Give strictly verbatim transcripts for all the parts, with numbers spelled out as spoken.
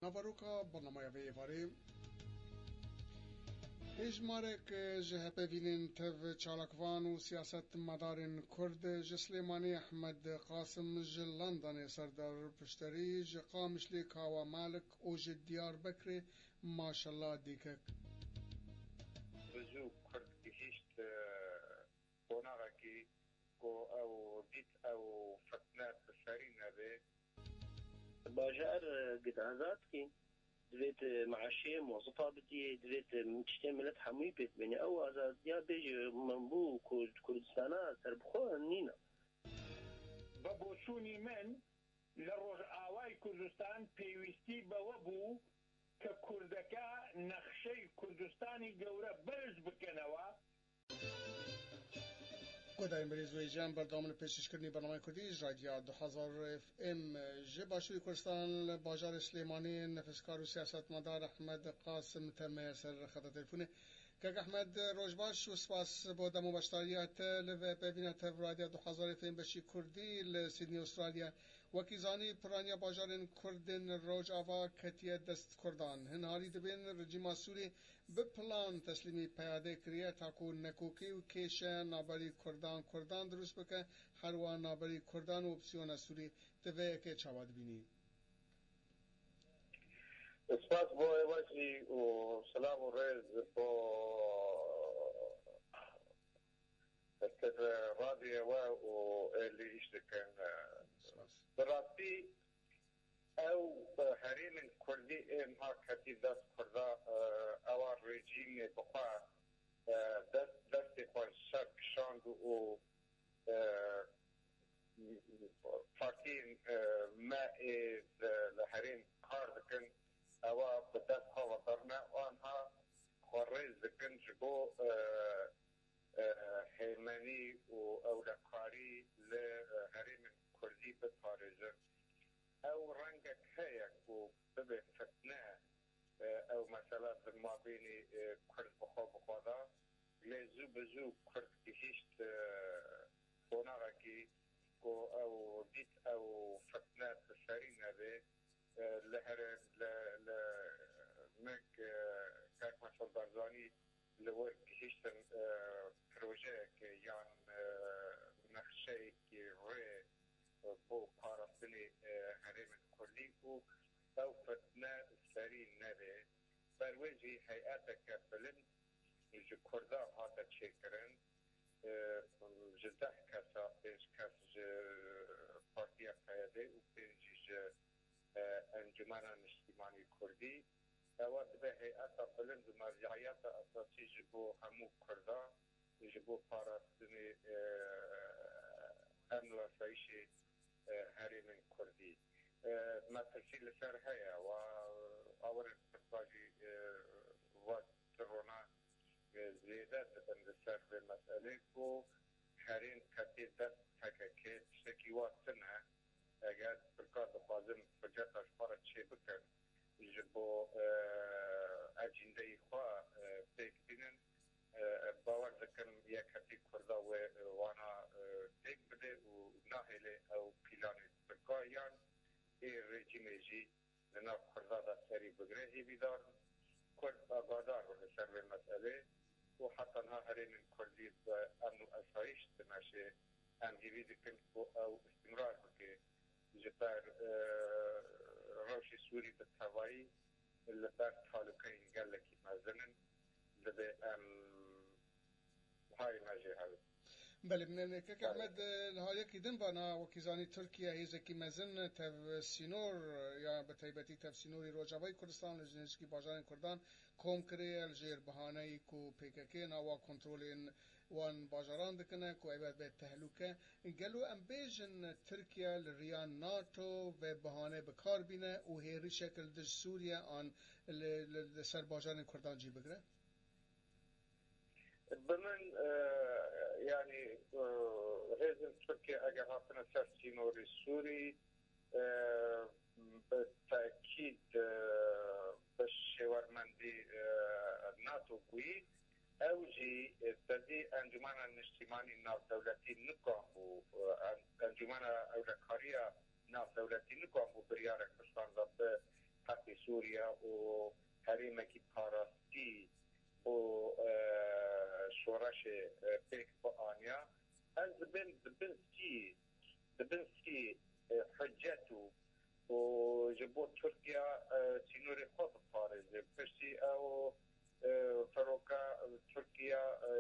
Naveroka bernameya vê êvarê. Hêjmarek ji hepevînên tev çalakvan û siyasetmedarên Kurd ji Silêmaniyê, Ehmed Qasim ji Londonê, Serdar Pişterî ji Qamişlê, Kawa Malik û ji Diyarbekirê Maşela Dîkek. Bi zû Kurd gihîşt, e, qonaxekî ku ew dît ew fitne bi serî nebe. Bajar, e, gid azad kî. Divêt, e, meaşê mozifa bidiyê, divêt, e, tiştê milet hemûyî pêk bênê. Ew azadiya bêjî min bû ku Kurdistana serbixwe nîne. Bi boçûnî min li Rojavayê Kurdistan pêwîstî bewe bû ke Kurdeke nexşeyê Kurdistanî gewre berz bikenewe. Guhdarên birêz û hêjan, berdewam li pêşkêşkirinî bernameyên Kurdî ji Radya du hazar F M. Ji Başûrê Kurdistan li bajarê Silêmaniyê nivîskar û siyasetmedar Ehmed Qasim teme ser xeta telefonê. Kek Ehmed, roj baş û spas bo dem û beşdariya te li vê pevîna tev Radya du hazar F M beşî Kurdî li Sydney, Australya. Wekî zanî, piraniya bajarên Kurd ên Rojava ketiye dest Kurdan. Hin harî dibên rejîma Sûrî bi plan teslîmî peyadê kiriye, ta ku nekokî û kêşe navberî Kurdan, Kurdan dirust bike, herwa navberî Kurdan û opsiyona Sûrî. Tu vê yekê çawa dibînî? Spas bo êvajî û silav û rêz bo Te radyoya we û êlî îş dikin. Spas. Bi rastî ew, e, herêmên Kurdî ên ha ketî dest Kurda, e, ewa rejîmê bi xwe, e, dest, destê xwe ji ser kişand û, e, partiyên, e, me ê li, li herêm kar dikin, ewa bi dest xwe ve berine. Anha xwe rêz dikin ji bo, e, e, hêmenî û ewlekarî li, e, herêmên Kurdî biparêzin. Ew rengek heye ku bibe fitne, e, ew mesela di mabênê, e, Kurd bi xwe bi xwe de, lê zû bi zû Kurd gihîşt, e, qonaxekî ku ew dît ew fitne bi serî nebe. E, li here, li, li, min, e, Kak Mesûd Barzanî li wir gihîştin, e, projeyekê yan, e, nexşeyekî rê, e, bo parastinê, e, herêmên Kurdî û ew fitne serî nebe. Ber wê jî heyeteke bilind ji Kurda hate çêkirin. E, ji deh kesa pênc kes ji Partiya P Y D û pênc jî ji, e, Encûmena Niştîmanî Kurdî. Ewa dibe heyeta bilind û merceiyeta esasî ji bo hemû Kurda, ji bo parastinê, e, emn û asayîşê, e, herêmên Kurdî. E, metirsî li ser heye, wa awirên pirsa jî, e, va tirona, e, zêde dibin li ser vê meselê ku herêm ketê dest P K K, tiştekî wa tune. Eger Tirka dixwazin hiceta ji xwe re çêbikin, ji bo, e, ecîndeyî xwe, e, pêk bînin, e, bawer dikim yekhetî Kurda wê, e, wana, e, pêk bide û nahêle ew pîlanê Tirka yan ê rejîmê jî li nav Kurda de serî bigire. Hêvîdar in Kurd agadar bin li ser vê meselê û heta niha herêmên Kurdî bi emn û esayîş dimeşe. Em hêvî dikin ku ew îstîmrar bike. Ji ber, e, rewşê Sûrî bi tevayî li ber talûkeyên gelekî mezin in. Divê em hayê me jê hebin. Belê, min kek Ehmed, e, li aliyekî din ve, niha wekî zanî Tirkiye hêzekî mezin tev sînor, e, ya bi taybetî tev sînorî Rojavayê Kurdistan li nêzîkî bajarên Kurdan kom kiriye, li jêr bihaneyî ku P K K nawa kontrolên wan bajaran dikine ku ev be tehlûke. Gelo em bêjin Tirkiye li riya NATO vê bihane bi kar bîne û hêrişek li dij Sûriye an li, li, li ser bajarên Kurdan cî bigire? Bi min, e, yanî, e, hêzên Tirkiye eger hatine ser sînorê Sûrî, e, bi tekîd, e, bi şêwermendî, e, NATO bûyî, ew jî, e, tevî Encûmena Niştîmanî Navdewletî nikan bû, e, en-, Encûmena Ewlekariya Navdewletî nikan bû biryarek bi standa bi Sûriye û herêmekî parastî û, e, şoreşê, e, pêk bianiya. Ez dibêm di bin sî, di bin sî, e, hicet û, û ji bo Tirkiye, e, sînorê xwe biparêze. Piştî ew, e, firoka Tirkiye, e,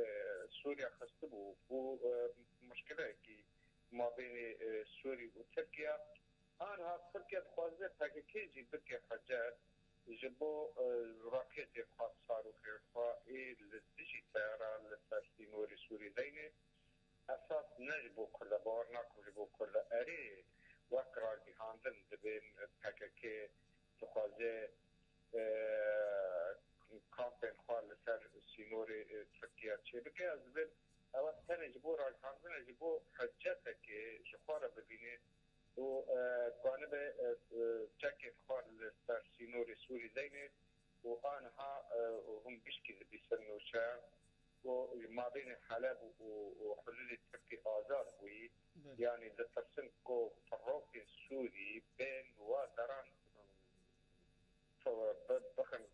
Sûriye xistibû, bû, e, muşkileyekî mabênê, e, Sûrî û Tirkiye. Anha Tirkiye dixwaze P K K jî bike hicet ji bo, e, raketê xwe, sarûxê xwe ê li dijî teyara li ser sînorê Sûrî deyne. Esas ne ji bo Kurd e, bawer nakim ji bo Kurd e. Erê, wek ragihandin dibên P K K dixwaze, e, kampên xwe li ser sînorê, e, Tirkiye çêbike. Ez dibêm ew tenê ji bo ragihandin e, ji bo hiceteke ji xwe re bibîne û, e, kanibe, e, e, çekê xwe li ser sînorê Sûrî deyne û aniha, e, hûn gişkî dibîsin nûçe ku ji mabênê Heleb û, û, û hududê Tirkî azad bûyî, Belê. Yanî ditirsin ku firokên Sûrî bên wa deran to-, bi-, bixin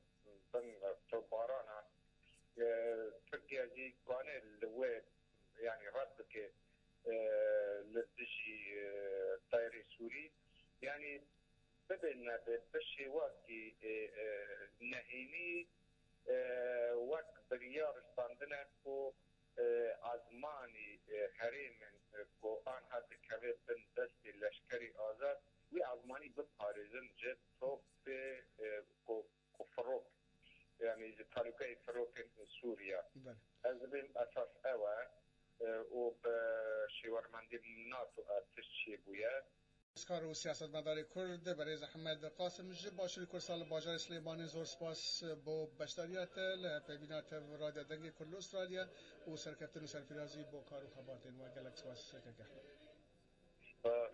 bin topbarana, e, Tirkiye jî kane li wê, yanî red bike, e, li dijî, e, teyarê Sûrî. Yanî bibe nebe bi şêwakî, e, e, nehênî, e, wek biryar standine ku, e, ezmanî, e, herêmên, e, ku anha dikeve bin destê leşkerî azad, wî ezmanî biparêzin ji topê, e, ku, ku firok, yanî ji talûkeyê firokên Sûriye. Belê. Ez dibêm esas ew e, e, û bi şêwermendî NATO ev tişt çêbûye. Nivîskar û siyasetmedarê Kurd, berêz Ehmed Qasim ji Başûrê Kurdistan li bajarê Silêmanê, zor spas bo beşdariya te li hevpeyvîna tev Radya Dengê Kurd li Australya û serkeftin û serfirazî bo kar û xebatên we. Gelek spas, K K Ehmed. Spas.